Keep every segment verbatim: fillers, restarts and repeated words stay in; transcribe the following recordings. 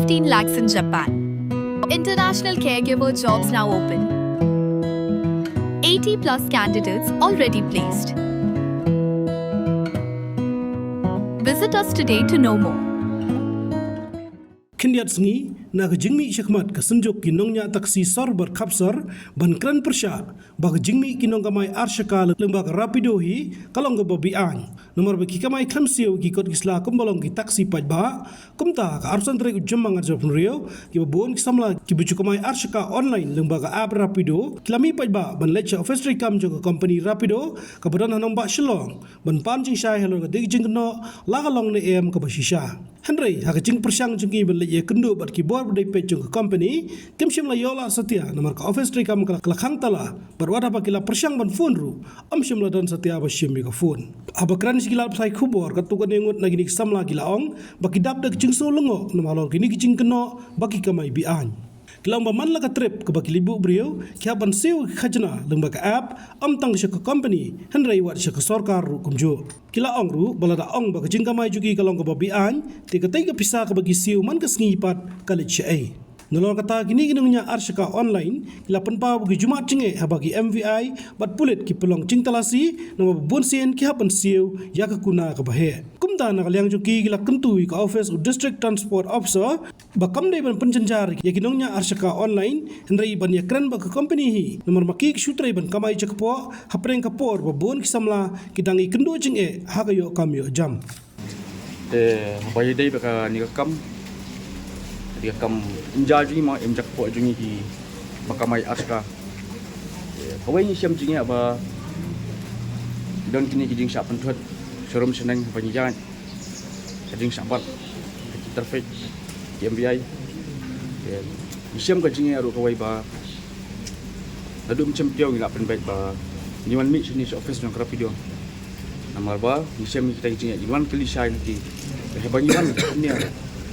fifteen lakhs in Japan. International caregiver jobs now open. eighty plus candidates already placed. Visit us today to know more. Khyndiat sngi, na ka jingmih shakhmat ka Synjuk ki nongñiah taksi sor bad khapsor, ban kren pyrshah ba ka jingmih ki nongkamai ar shaka lyngba ka Rapido hi ka long kaba be-aiñ. Namar ba ki kamai khlem siew ki kot ki sla kumba long ki taksi paidbah. Kumta ka arphew san tarik u Jymmang arhajar arphew hynriew, kiba bun ki samla kiba ju kamai ar shaka online lyngba ka app Rapido ki la mih paidbah ban leit sha office treikam jong ka company Rapido kaba don ha nongbah Shillong, ban pan jingshai halor ka dei ka jingkynnoh la ka long ne em kaba shisha. Hynrei ha ka jingpyrshang jong ki ban leit ïakynduh bad ki bor ba dei peit jong ka company, kim shym la ïoh lad satia namar ka office treikam ka la, ka la khang tala, bad wat haba ki la pyrshang ban phone ruh, ym shym la don satia ba shim ïa ka phone. Haba kren sha ki lad pathai khubor, katto katne ngut na kine ki samla ki la ong ba ki dap da ka jingsngew lyngngoh namar halor kine ki jingkynnoh ba ki kamai be-aiñ. Ki la ong ba man la ka trip kaba ki leit buh briew, ki hap ban siew ka khajna lyngba ka app, ym tang sha ka company, hynrei wat sha ka sorkar ruh kumjuh. Ki la ong ruh ba lada ong ba ka jingkamai jong ki ka long kaba be-aiñ, te katei ka pisa kaba ki siew man ka sngi pat ka leit shaei. Nalor kata, kine ki nongñiah ar shaka online ki la pynpaw ba ki ju mad jingeh haba ki M V I bad pulit ki pynlong jingtalasi, namar ba bun sien ki hap ban siew ïa ka kuna kaba heh. Kumta na ka liang jong ki, ki la kyntu ïa ka office u District Transport Officer ba kam dei ban pynjynjar ïa ki nongñiah ar shaka online, hynrei ban ïakren bad ka company hi, namar ma ki ki shu trei ban kamai jakpoh hapdeng ka por ba bun ki samla ki dang ïakynduh jingeh ha ka ïoh kam ïoh jam. Te haba ïadei bad kane ka kam, kane ka kam, im ja jong ngi mo, im jakpoh jong ngi kiba kamai ar shaka. Te kawei, ngi shem jingeh ba don kine ki jingshah pynthut sharum shaneng haba ngi ïaid, ka jingshah bat ka ki traffic, ki M V I. Te ngi shem ka jingeh ruh kawei ba naduh mynshem taïew ngi la pynbeit ba ngin wan mih shane sha office jong ka Rapido. Namar ba ngi shem ïa kita ki jingeh, ngin wan kylli shai na ki. Te haba ngi wan hangne,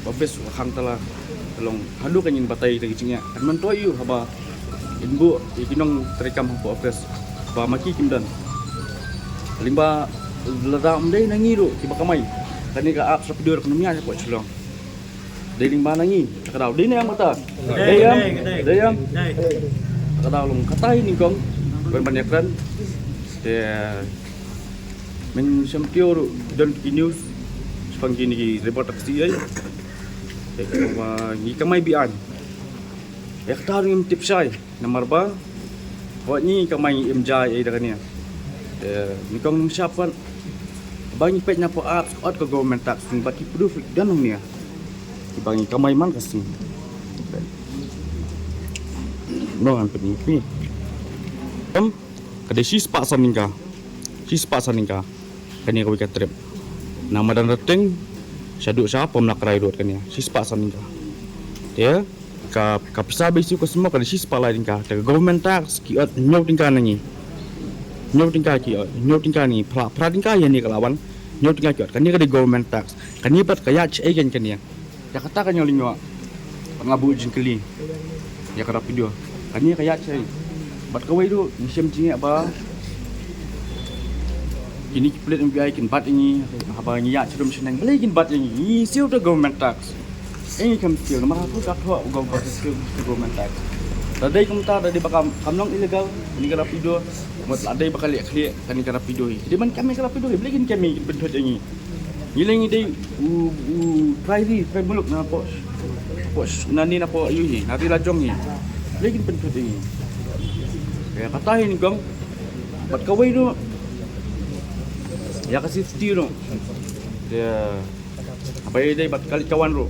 ka office ka khang tala, ka long haduh ka ngin batai kita ki jingeh. Kan myntoi ïa u haba ngin buh ïa ki nongtreikam hapoh office ba ma ki kim don. Lyngba lada ym dei na ngi ruh kiba kamai, kane ka app Rapido ruh kam ïaid hapoh Shillong. Dei lyngba na ngi, ka daw dei ne em kata? Dei, dei em? Dei, dei. Dei em? Dei. Ka daw long kata hi nyngkong ban ban ïakren. Te mynshem taïew ruh don ki news shaphang kine ki driver taxi ei. Te ka long ba ngi kamai be-aiñ. Ïa kata ruh ngim tip shai. Namar ba wat ngi kamai, ngi im ja ei da kane. Te nyngkong ngim shah pat. Ba ngi peit na poh app, ot ka government tax, bad ki proof don hangne kiba ngi kamai man ka sngi. No, ngan pynmih phi. Em, ka dei shispah san tyngka. Shispah san tyngka. Kane kawei ka trip. Na Madan Rating shaduh sha Pomlakrai Road kane, shispah san tyngka. Te ka, ka pisa ba i siew ka smoke ka dei shispah lai tyngka. Te ka government tax ki ot hynñiew tyngka na ngi. Hynñiew tyngka ki ot, hynñiew tyngka na ngi. Phra, phra tyngka ïa ngi ka la wan. Hynñiew tyngka ki ot. Kane ka dei government tax. Kane pat ka ïaid shaei kane? Ïa kata ka ñiaw lyngngoh. Bad nga buh jingkylli ïa ka Rapido, kane ka ïaid shaei? Bad kawei ruh ngi shem jingeh ba kine ki pulit M V I kin bat ïa ngi haba ngi ïaid sharum shaneng. Balei kin bat ïa ngi? Ngi siew da government tax. Ïa ngi kam siew namar hato ka thoh u government, siew da government tax. Da dei kumta, da dei ba kam, kam long illegal kane ka Rapido. Mut la dei ba ka leh khlieh kane ka Rapido hi, dei ban kem ïa ka Rapido hi. Balei kin kem ïa ngi, kin pynthut ïa ngi? Ngi lei ngi dei u, u trai ri, trai muluk na poh, poh, na ni na poh ïu hi, na ri la jong hi. Balei kin pynthut ïa ngi? Ïa kata hi nyngkong. Bad kawei ruh, ïa ka safety ruh. Ïa, haba ïadei bad ka leit ka wan ruh,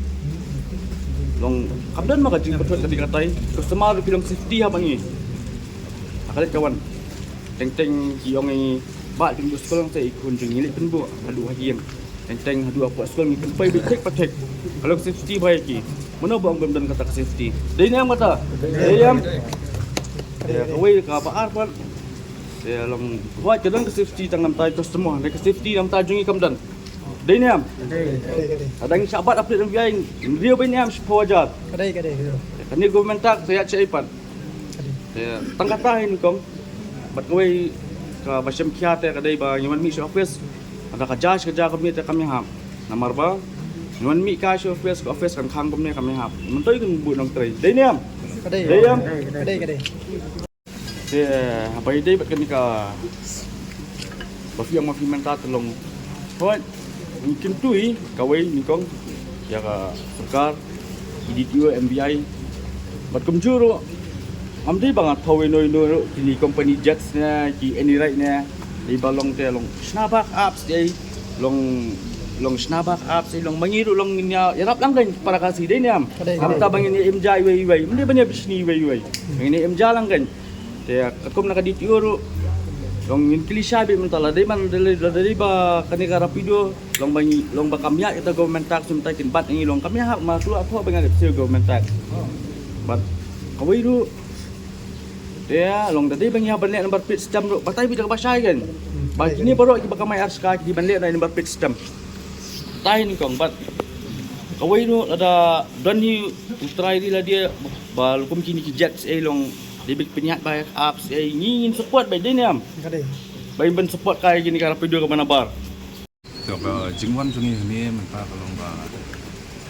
long kam don ma ka jingpynthut ka dei katai. Customer ruh ki long safety ha ba ngi. Ha ka leit ka wan. Teng teng ki ong ïa ngi, bah, pynbuh skul, ong te i khun jong ngi leit pynbuh haduh ha ïing. Teng teng haduh hapoh skul ngi pynpoi beit thik pa thik. Ka long safety ba ïa ki. Mano ba ong bym don kata ka safety? Dei ne em kata? Dei em? Ïa kawei kaba ar pat, ïa long, wat ka don ka safety tang na bynta i customer, hynrei ka safety na bynta jong ngi kam don. Dei ne em? Dei. Lada ngi shah bat ha pulit M V I, ngi riew beit ne em shiphew hajar? Ka dei, ka dei. Kane government tax, sa ïaid shaei pat? Ka dei. Ïa, tang kata hi nyngkong. Bad kawei kaba shem khia te ka dei ba ngi wan mih sha office, lada ka jia shi ka jia kumne te kam ïahap. Namar ba Ngan mih kai sha office, ka office kan khang kumne kam ïahap. Mynta kin buh nongtrei. Dei ne em? Ka dei. Dei em? Ka dei, ka dei. Te haba ïadei bad kane ka ba phi ong ma phi mynta te long. Hooid, ngi kyntu hi kawei nyngkong ïa ka sorkar, ki D T O, M B I. Bad kumjuh ruh ngam dei ba nga thaw ïano ïano ruh, kine company jets ne, ki Any Ride ne, dei ba long te long shna bha ka app, dei long, long shna bha ka app, dei long ma ngi ruh long ngin ïa ïarap lang kein para Khasi, dei ne em? Ka dei, ka dei. Ngam ta ba ngin ïa im ja iwei iwei, ym dei ban ïa bishni iwei iwei. Ngin ïa im ja lang kein. Te katkum na ka D T O ruh, long ngin kylli shai beit mynta, la dei ban, la dei, la dei ba kane ka Rapido long ba ngi, long ba kam ïaid kita government tax, mynta kin bat ngi, long kam ïahap, ma tu la thoh ba ngi dep siew government tax. Bad kawei ruh, te long da dei ba ngi hap ban leh number plate stamp ruh, batai beit da kaba shai kein. Ba kine baroh kiba kamai ar shaka ki dei ban leh number plate stamp. Batai nyngkong, bad kawei ruh lada don hi u trai ri lade ba la kum kine ki jets, eh, long dei beit pynïaid bha ïa ka app, eh, ngi ngin support beit, dei ne em? Ka dei. Ba ngin ban support kai kine ka Rapido kaba nabar. To, ka jingwan jong ngi hangne mynta ka long ba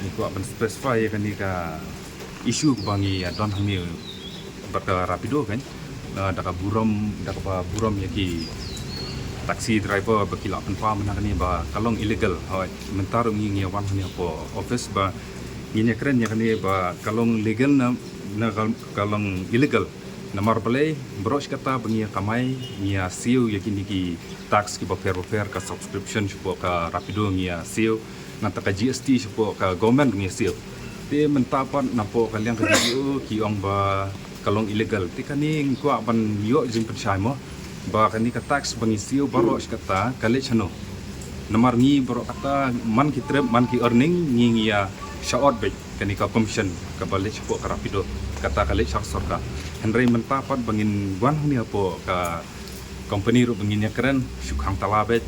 ngi kwah ban specify ïa kane ka issue kaba ngi ïa don hangne bad ka Rapido kein. Na da ka burom, da kaba burom ïa ki taxi driver ba ki la pynpaw mynta hangne ba ka long illegal. Hooid, mynta ruh ngi ngi ïa wan hangne hapoh office ba ngin ïa kren ïa kane ba ka long legal ne, ne ka, ka long illegal. Namar balei, baroh shi katta ba ngi ïa kamai, ngi ïa siew ïa kine ki tax kiba pher bapher, ka subscription shapoh ka Rapido ngi ïa siew, nangta ka G S T shapoh ka government ngi ïa siew. Te mynta pat napoh ka liang ka D T O ki ong ba ka long illegal. Te kane ngi kwah ban ïoh jingpynshai mo ba kane ka tax ba ngi siew baroh shi katta ka leit shano. Namar ngi baroh katta man ki trip, man ki earning, ngi ngi ïa shah ot beit kane ka commission kaba leit shapoh ka Rapido, kata ka leit sha ka sorkar. Hynrei mynta pat ba ngin wan hangne hapoh ka company ruh ba ngin ïa kren, shu khang tala beit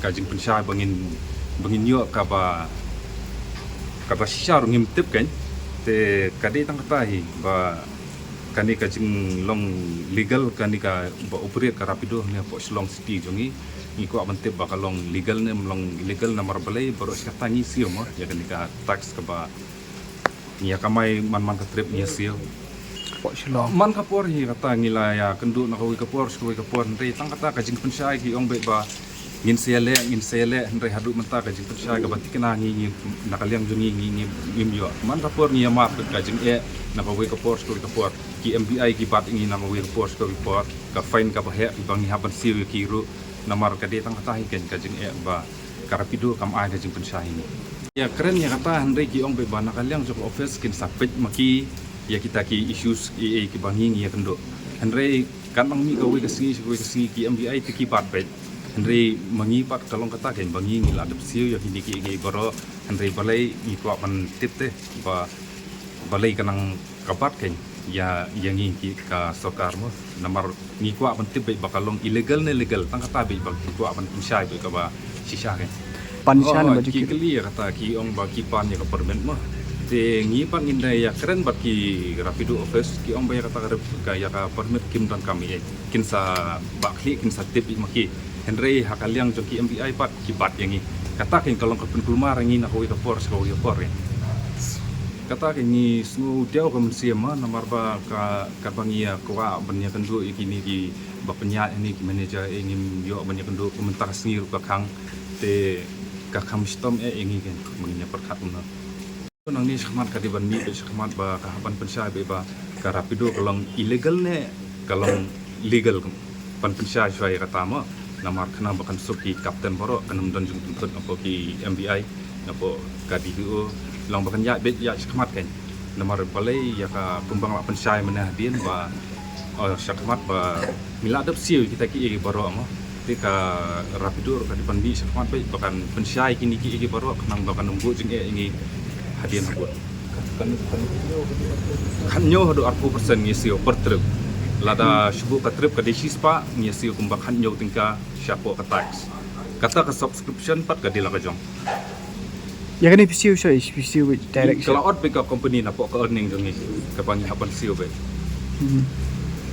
ka jingpynshai ba ngin, ba ngin ïoh kaba, kaba shisha ruh ngim tip kein. Te ka dei tang kata hi ba kane ka jinglong legal kane kaba operate ka Rapido hangne hapoh Shillong City jong ngi. Ngi kwah ban tip ba ka long legal ne em long illegal, namar balei baroh shi katta ngi siew mo ïa kane ka tax kaba ngi ïa kamai man man ka trip ngi ïa siew. Hapoh Shillong. Man ka por hi kata ngi la ïa kynduh na kawei ka por sha kawei ka por, hynrei tang kata ka jingpynshai ki ong beit ba ngin sa ïaleh, ngin sa ïaleh, hynrei haduh mynta ka jingpynshai kaba thikna ngi, ngi na ka liang jong ngi ngi, ngi, ngim ïoh. Man ka por ngi ïa map ka jingeh na kawei ka por sha kawei ka por. Ki M V I ki bat ngi na kawei ka por sha kawei ka por. Ka fine kaba heh ba ngi hap ban siew ïa ki ruh. Namar ka dei tang kata hi kein ka jingeh ba ka Rapido kam ai ka jingpynshai ïa ngi. Ïa kren ïa kata, hynrei ki ong beit ba na ka liang jong ka office kin sa peit ma ki ïa kita ki issues ei ei kiba ngi ngi ïa kynduh. Hynrei kan nang mih kawei ka sngi sha kawei ka sngi ki M V I te ki bat beit. Hynrei ma ngi pat ka long kata kein ba ngi ngi la dep siew ïa kine kiei kiei baroh. Hynrei balei ngi kwah ban tip te ba balei ka nang ka bat kein ïa, ïa ngi ki ka sorkar mo. Namar ngi kwah ban tip beit ba ka long illegal ne legal, tang kata beit ba ngi kwah ban pynshai beit kaba shisha kein. Pynshai. Oh, ne ba ki jukir. Kylli ïa kata ki ong ba ki pan ïa ka permit mo. Te ngi pat ngin da ïa kren bad ki Rapido office, ki ong ba ïa kata ka rep-, ka ïa ka permit kim donkam ei ei. Kin sa bah khlieh, kin sa tip beit ma ki. Hynrei ha ka liang jong ki M V I pat ki bat ïa ngi. Kata kein ka long ka pynkulmar ïa ngi na kawei ka por sha kawei ka por ïa. Kata kein ngi sngew diaw ka mynsiem ma, namar ba ka, kaba ngi ïa kwah ban ïa kynduh ïa kine kiba pynïaid hangne ki manager, eh, ngim ïoh ban ïa kynduh, ka mynta ka sngi ruh ka khang. Te ka kham shitom eh ïa ngi kein ba ngin ïa pyrkhat kumno. Nangne shakhmat ka dei ban mih beit shakhmat ba ka hap ban pynshai beit ba ka Rapido ka long illegal ne ka long legal, ban pynshai shuwa ïa kata mo. Namar khnang ba kan suk ki captain baroh, kan ym don jingpynthut napoh ki M V I, napoh ka D T O, long ba kan ïaid beit ïaid shakhmat kein. Namar balei ïa ka, kumba nga la pynshai mynne hadien ba, oh, shakhmat ba ngi la dep siew kita kiei kiei baroh mo. Te ka Rapido ruh ka dei ban mih shakhmat beit ba kan pynshai kine kiei kiei baroh khnang ba kan ym buh jingeh ïa ngi hadien habud. Khathynñiew haduh arphew percent ngi siew per trip. Lada shu buh ka trip ka dei shispah, ngi siew kumba khathynñiew tyngka shapoh ka tax. Kata ka subscription pat ka dei la ka jong. Ïa kane phi siew sha, phi siew direct sha. Ka la ot beit ka company napoh ka earning jong ngi, kaba ngi hap ban siew beit. Hmm.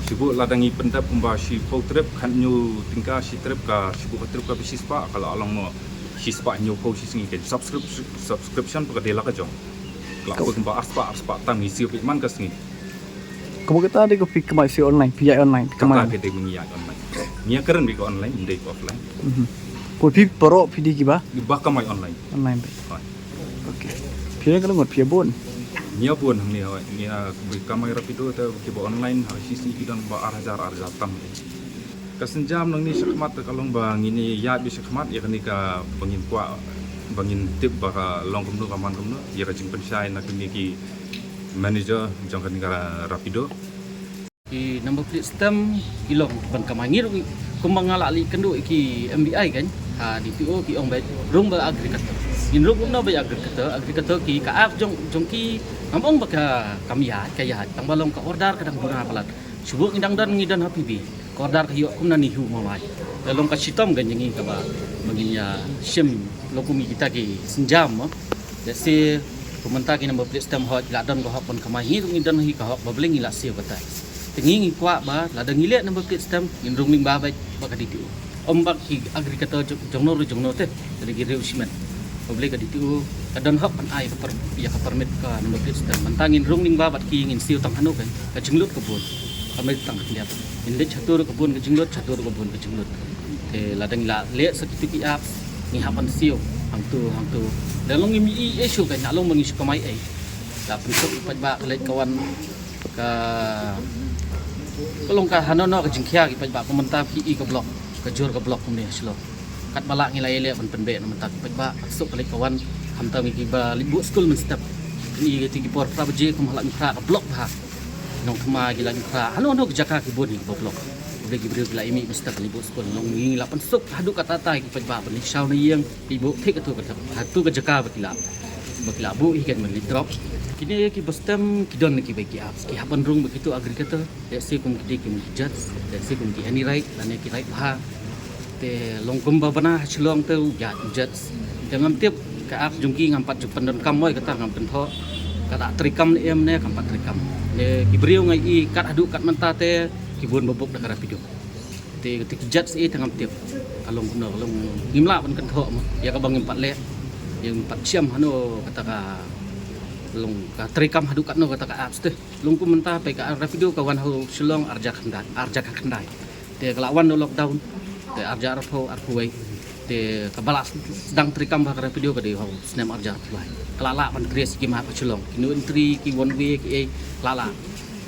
Shu buh lada ngi pyndep kumba shiphew trip, khathynñiew tyngka shi trip, ka shu buh ka trip ka dei shispah, ka la long mo. Shispah hynñiewphew shi sngi ka subscription, subscription pat ka dei la ka jong. Ka la poi kumba arspah, arspah tam ngi siew peit man ka sngi. Kaba kata dei ka phi kamai siew online, phi ïaid online, phi kamai. Kata ka dei ngi ïaid online. Ngi ïa kren beit ka online, ym dei ka offline. Ko phi paralok phi dei kiba Ba kamai online. Online beit. Hooid. Okay. Phi ïa ka long ngot phi ïa bun. Ngi ïa bun hangne, hooid. Ngi ïa kamai Rapido te kiba online ha shi sngi ki don ba ar hajar, ar hajar tam. Ka sienjam nangne shakhmat te ka long ba ngin ïaid beit shakhmat ïa kane kaba ngin kwah, ba ngin tip ba ka long kumno ka man kumno ïa ka jingpynshai na kine ki manager jong kane ka Rapido. Ki number plate stamp ki long ban kamai ngi ruh kumba nga la leit kynduh ïa ki M B I kan ha D T O ki ong beit rung beit agriculture. Ngin rung kumno beit agriculture, agriculture ki ka app jong, jong ki ngam ong ba ka kam ïaid, ka ïaid tang ba long ka order ka dang duna palat. Shu buh ngi dang don, ngi don ha P B. Ka order ka ïoh kumno ngi hu mawai. Ka long ka shitom kan jong ngi kaba ba ngin ïa shim long kum kita ki sienjam mo. Te shi kumta ki number plate stamp hok la don ka hok ban kamai, ngi ruh ngi don hi ka hok ba balei ngi la siew kata. Te ngi ngi kwah ba lada ngi leh number plate stamp ngin rung lyngba beit bad ka D T O. Ym bad ki agriculture jong, jong no ruh jong no te. Te ki riew shimet. Ba balei ka D T O ka don hok ban ai ka per-, ïa ka permit ka number plate stamp. Mynta ngin rung lyngba bad ki, ngin siew tang hano kan. Ka jinglut ka bun. Ka mut tang ka khyndiat. Ngin leit shatur ka bun ka jinglut, shatur ka bun ka jinglut. Te lada ngi la leh sa kitu ki apps ngi hap ban siew hangtu hangtu. Te long ngim i issue kan, la long ba ngi shu kamai ei. La pynsuk paidbah ka leit ka wan ka, ka long ka hano no ka jingkhia ki paidbah, kumta phi i ka block, ka jur ka block kumne ha Shillong. Katba lah ngi la ïaleh ban pynbeit na mynta ki paidbah, ka suk ka leit ka wan, khamtam ïa kiba leit buh skul mynstep. Ngi ïa ki por phra baje kum ha Laitumkhrah ka block bha. Nongthymmai ki Laitumkhrah, hano hano ki jaka ki bun ïa kiba block. Ba ki briew ki la ïa mih mynstep leit buh skul, long ngi la pynsuk haduh katta katta ïa ki paidbah ban leit shaw na ïing, leit buh thik hato kato, hato ka jaka ba ki la, ba ki la buh hi kan ban leit drop. Kine kiba stem ki don na kiwei ki apps, ki hap ban rung bad kitu agriculture. Lehse kum ki dei kum ki judge, lehse kum ki Annie Wright lane ki Wright bha. Te long kumba bna ha Shillong te u judge, u judge. Te ngam tip ka app jong ki, ngam pat ju pyndonkam mo ïa kata, ngam kynthoh. Kata treikam ne em ne kam pat treikam. Ne ki briew nga i kat haduh kat mynta te ki bun ba bok da ka Rapido. Te kata ki judge ei te ngam tip. Ka long kumno, ka long ngim lah ban kynthoh mo ïa kaba ngim pat leh. Ïa ngim pat shem hano kata ka long ka treikam haduh katno kata ka apps te. Long kum mynta peit ka Rapido ka wan ha Shillong arja khyndai, arja khyndai. Te ka la wan na lockdown te arja arphew, arphew wei. Te kaba la sdang treikam bha ka Rapido ka dei ha u snem arja arphew lai. Ka la lah ban trace ki map ha Shillong, ki no entry, ki one way, ki ei, ka la lah.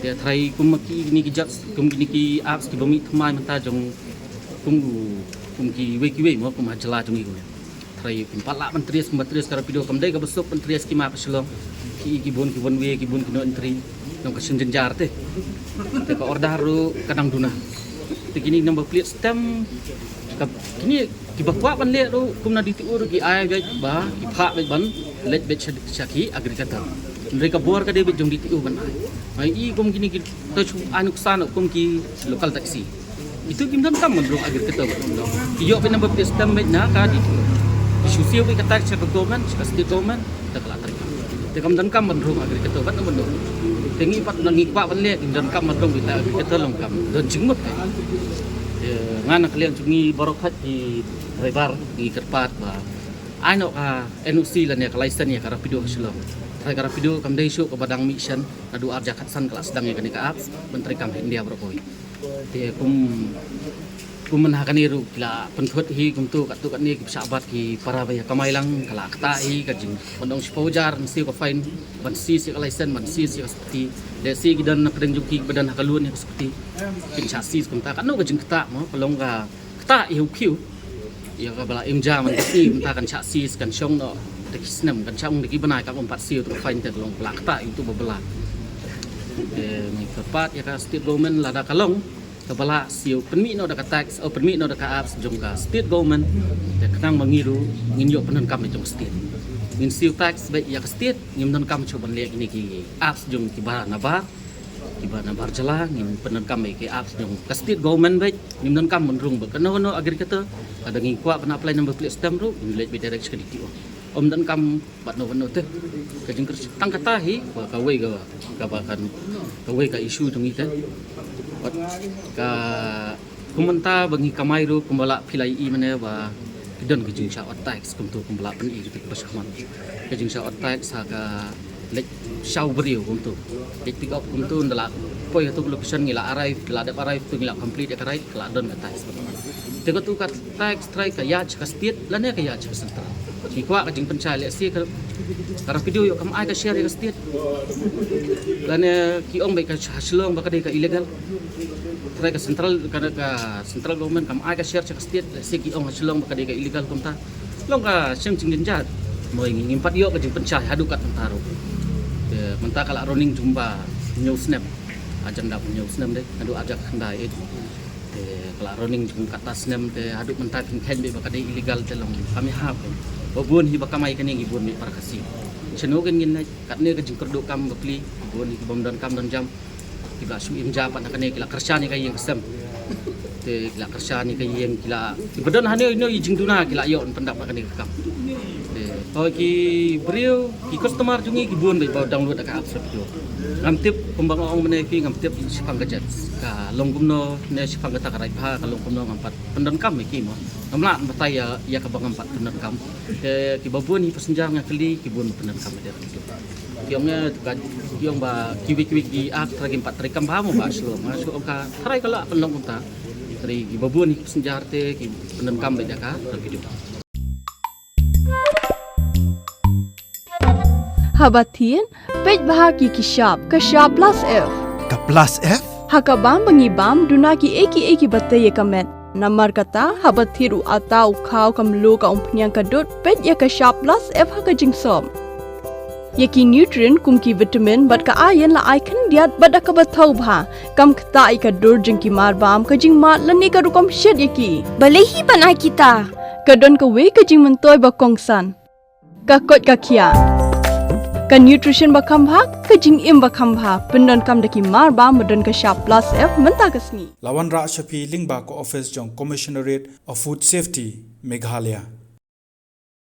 Te tharai kum ma kine ki judge, kum kine ki apps kiba mih thymmai mynta jong kum, kum kiwei kiwei mo, kum ha jylla jong ngi kum. Tharai kim pat lah ban trace, kumba trace ka Rapido, kam dei kaba suk ban trace ki map ha Shillong. Ki, ki bun ki one way, ki bun ki no entry. Nong ka shin jynjar te. Te ka order ruh ka dang duna. Te kine number plate stem, ka, kine kiba kwah ban leh ruh kum na D T O ruh ki ai beit ba ki phah beit ban leit beit sha, sha ki agriculture. Hynrei ka bor ka dei beit jong D T O ban ai. Ai i kum kine ki to shu ai nuksan kum ki local taxi. Itu kim donkam ban rung agriculture bad. Ki ïoh beit number plate stem beit na ka D T O. Ki shu siew beit ka tax sha ka government, sha ka state government, te ka la treikam. Te kam donkam ban rung agriculture bad na mynno. Te ngi pat ngi kwah ban leh, kim donkam ban rung beit agriculture, long kam don jingmut beit. Te nga na ka liang jong ngi baroh khat ki driver ngi kyrpad ba ai noh ka N O C lane ka license ïa ka Rapido ha Shillong. Tharai ka Rapido kam dei shuh kaba dang mih shen, naduh arja khatsan ka la sdang ïa kane ka apps ban treikam ha India baroh kawei. Te kum, kum mynha kane ruh ki la pynthut hi kumto katto katne ki pynshah bat ki para ba ïa kamai lang, ka la ktah hi ka jing, ban ong shiphew hajar ngi siew ka fine, ban seize ïa ka license, ban seize ïa ka scooty. Lehse ki don na pdeng jong ki ba don ha ka loan ïa ka scooty, kin shah seize kumta. Katno ka jingktah mo, ka long ka ktah ïa u khiew. Ïa kaba la im ja man ka seize kumta, kan shah seize, kan shong noh da ki snem, kan shah ong da ki bnai, kam pat siew, to fine te ka long ka la ktah ïa uto ba bylla. Te ngi kyrpad ïa ka state government lada ka long kaba la siew, pynmih noh da ka tax, oh, pynmih noh da ka apps jong ka state government. Te khnang ba ngi ruh ngin ïoh pyndonkam jong ka state. Ngin siew tax beit ïa ka state, ngim donkam shuh ban leh kine ki apps jong kiba nabar, kiba nabar jylla, ngin pyndonkam beit ki apps jong ka state government beit. Ngim donkam ban rung bad kano kano agriculture. Lada ngi kwah ban apply number plate stamp ruh ngin leit beit direct sha ka D T O. Ym donkam bad no bad no te. Ka jingkyrshan tang kata hi ba kawei ka, kaba kan, kawei ka issue jong ngi te. Bad ka kum mynta ba ngi kamai ruh kumba la phi la ïohi mynne ba Don ka jingshah ot tax kumtu kumba la pyni kita kiba shakhmat. Ka jingshah ot tax ha ka leit shaw briew kumtu. Leit pick up kumtu, nda la poi ha tu ka location ngi la arrive, nda la dep arrive tu ngi la complete ïa ka ride, ka la don ka tax kumtu. Te katu ka tax trai ka ïaid sha ka state lane ka ïaid sha ka central. Ngi kwah ka jingpynshai lehse ka, ka Rapido ïoh kam ai ka share ïa ka state. Lane ki ong ba ka ha Shillong ba ka dei ka illegal. Trai ka central, ka, ka central government kam ai ka share sha ka state, lehse ki ong ha Shillong ba ka dei ka illegal kumta. Long ka shem jingjynjar. Mo ngi ngim pat ïoh ka jingpynshai haduh kat mynta ruh. Te mynta ka la running jong ba hynñiew snem. Agenda ba hynñiew snem de, haduh arhajar khyndai eh. Te ka la running jong kata snem te haduh mynta phin kheiñ beit ba ka dei illegal te long kam ïahap. Ba bun hi ba kamai kane ngi bun beit para Khasi. Shano kin ngin leit, katne ka jingkyrduh kam bapli, bun hi ki bym don kam don jam. Ki ba shu im ja pat na kane ki la kyrshan ïa ka ïing ka sem. Te ki la kyrshan ïa ka ïing, ki la, kiba don hano hano ïa jingduna ki la ïoh pyndap na kane ka kam. Te to ki briew, ki customer jong ngi ki bun beit ba download da ka app Rapido. Ngam tip kumba nga ong mynne phi, ngam tip shaphang ka jets. Ka long kumno ne shaphang kata ka ride bha ka long kumno, ngam pat pyndonkam ïa ki mo. Ngam lah ban batai ïa, ïa kaba ngam pat pyndonkam. Te kiba bun hi passenger nga kylli ki bun pyndonkam ïa ka. Ki ong eh, ka, ki ong ba kiwei kiwei ki app trai kim pat treikam bha mo ba shu. Nga shu ong ka trai ka la pynlong kumta. Trai kiba bun hi passenger te ki pyndonkam beit ïa ka Rapido. Haba thied, peit bha ki ki shap, ka shap plus F. Ka plus F? Ha ka bam ba ngi bam, duna ki ei ki ei kiba tei ïa ka met. Namar kata, haba thied u atta u khaw ka mluh ka umphniang ka dud, peit ïa ka shap plus F ha ka jingsop. Ïa ki nutrient kum ki vitamin bad ka iron la ai khyndiat bad da kaba thaw bha. Kam ktah ïa ka dur jong ki mar bam, ka jingmad lane ka rukom shet ïa ki. Balei hi ban ai kita? Ka don kawei ka jingmyntoi ba kongsan. Ka koit ka khiah. Ka nutrition ba kham bha, ka jingim ba kham bha. Pyndonkam da ki mar bam ba don ka shap plus F mynta ka sngi. La wanrah sha phi lyngba ka office jong Commissionerate of Food Safety, Meghalaya.